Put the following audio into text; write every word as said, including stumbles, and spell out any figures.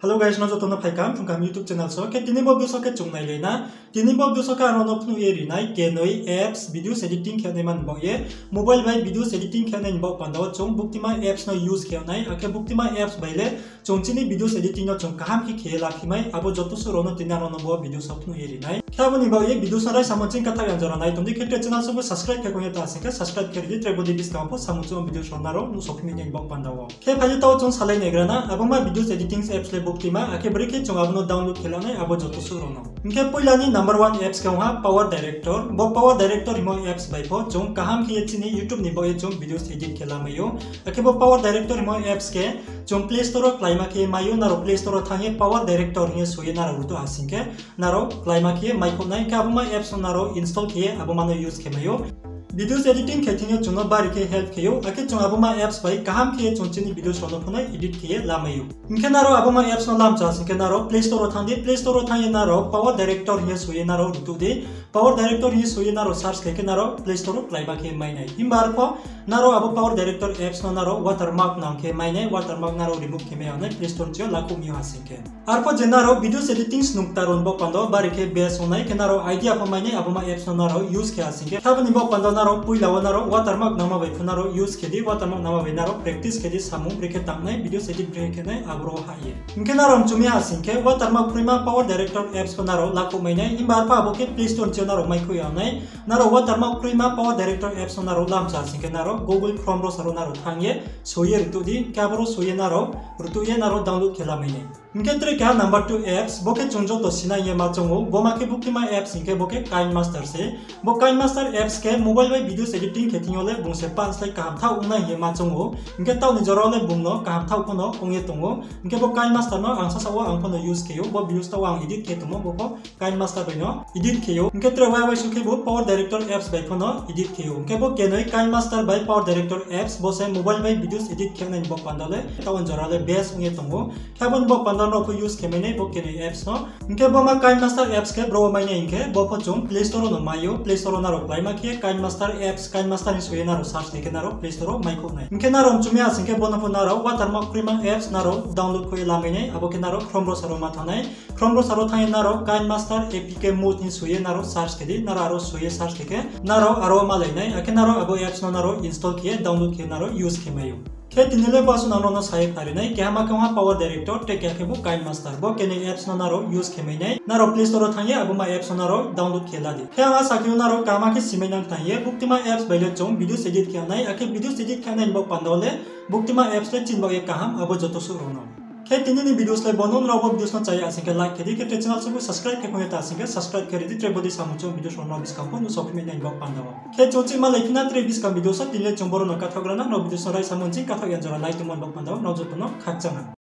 Hello guys, no joto no phai kaham, phung kaham YouTube channel so. Khe tini bo video so khe chung nailai na. Tini bo video so khe ang no phnuh ye ri nai, kenoi apps videos editing khe nai man baoh ye, mobile bai videos editing khe nai ni baoh panda wo chung buktima apps no use khe nai, akhe buktima apps bai le chung chini videos editing no chung kaham khe khe ye laphi mai, abo joto suh rao no tini ang no bo video so phnuh ye ri nai. Khe abo ni baoh ye video so raisa mo ching katha yang jora nai tong di, khe tre channel so bo subscribe khe kong ye ta sing khe subscribe khe ri di, tre bo di buskang pho samung chung video so nrao nuhsao phi mai nai ni baoh panda wo. Khe phai di taoh chung salai naigra na, abo ma videos editing apps le buktima, akhe brekhe chung abo no download khe la nai, abo joto suh rao no. Hing khe poila ni number one apps khe ong ha Power Director. Bo Power Director himo apps bai pho chung kaham khe ye chini YouTube ni baoh ye chung videos edit khe la mai ou. Akhe bo Power Director himo apps khe chung Play Store wo kláima khe ye mai ou, nrao Play Store wo thanng ye Power Director hing ye soi ye nrao rutuh ha sing khe nrao kláima khe ye maikhouh nai. Hing khe abo ma apps no nrao install khe ye abo ma no use khe mai ou. Videos editing khe thing yo chung no bari khe help khe ou, akhe chung abo ma apps bai kaham khe ye chung chini videos rao no pho no edit khe ye la mai ou. Hing khe nrao abo ma apps no lamcha sing khe nrao Play Store wo thanng di, Play Store wo thanng ye nrao Power Director hing ye soi ye nrao rutuh di. Power Director hing ye soi ye nrao search khe khe nrao Play Store wo kláima khe mai nai. Himba arpho nrao abo Power Director apps no nrao watermark nang khe mai nai, watermark nrao remove khe mai ya nai, Play Store ni thing yo lakhouh mi ha sing khe. Arpho je nrao videos editing snung kta rao ni baoh panda wo bari khe best ong nai, khe nrao idea pho mai nai abo ma apps no nrao use khe ha sing khe. Khe abo ni baoh panda wo nrao poila wo nrao watermark nangma bai pho nrao use khe di, watermark nangma bai nrao practice khe di, samung brekhe tang nai, videos edit brekhe khe nai, aboro hah ye. Hing khe nrao mchu mi ha sing khe watermark kroima Power Director apps pho nrao lakhouh mai nai, himba arpho abo khe Play Store ni thing yo nrao maikhouh ya nai. Nrao watermark kroima Power Director apps no nrao lamcha sing khe nrao Google Chrome browser wo nrao thanng ye soi ye rutuh di, hing khe aboro soi ye nrao rutuh ye nrao download khe la mai nai. Hing khe tre keha number two apps, bo khe chung joto sinai ye ma choung ou, bo ma khe buktima apps hing khe bo khe KineMaster se. Bo KineMaster apps khe mobile bai videos editing khe thing yo le bung se pah slái kaham thaoh ong nai hing ye ma choung ou. Hing khe taoh ni jora wo le bung no kaham thaoh pho no ong ye tong ou. Hing khe bo KineMaster no ang sasa wo ang pho no use khe ou, bo videos taoh wo ang edit khe tongmo bo pho KineMaster bai no edit khe ou. Hing khe tre wai wai su khe bo Power Director apps bai pho no edit khe ou. Hing khe bo kenoi KineMaster bai Power Director apps, bo se mobile bai videos edit khe nai ni baoh panda le taoh ni jora le best ong ye tong ou. Khe abo ni baoh panda no pho use khe mai nai bo kenoi apps no. Hing khe bo ma KineMaster apps khe bro wo mai nai hing khe bo pho chung Play Store wo no mai ou. Play Store wo nrao kláima khe KineMaster apps, KineMaster hing soi ye nrao search khe khe nrao Play Store wo maikhouh nai. Hing khe nrao mchu mi ha sing khe bo no pho nrao watermark kroima apps nrao download khe ye la mai nai, abo khe nrao Chrome browser wo ma thanng nai. Chrome browser wo thanng ye nrao KineMaster A P K mode hing soi ye nrao search khe di, nrao aro soi ye search khe khe nrao aro malai nai, akhe nrao abo apps no nrao install khe ye download khe ye nrao use khe mai ou. Khe tini le bo asuh nang no sa ye khnari nai, keha ma khe ong ha Power Director, tre keha khe bo KineMaster, bo kenoi apps no nrao use khe mai nai, nrao Play Store wo thanng ye abo ma apps no nrao download khe la di. Khe ang asa khe ou nrao kaham khe simai nang tang ye, buktima apps bai le chung videos edit khe nai, akhe videos edit khe nai ni baoh panda wo le buktima apps le chini baoh ye kaham, abo joto suh rao no. Khe tini ni videos le bo no, nrao bo videos no chaya sing khe like khe di, khe tre channel so bo subscribe khe kong ye ta sing khe subscribe khe ri di, tre bo di samung chung videos rao no buskang pho nuhsao phi mai nai ni baoh panda wo. Khe chung chih malai phi na tre buskang videos wo, tini le chung boro no kathaohgra na, nrao videos no raisa mo ching kathaoh ya jora nai tongmo ni baoh panda wo nrao joto no khakchang ha.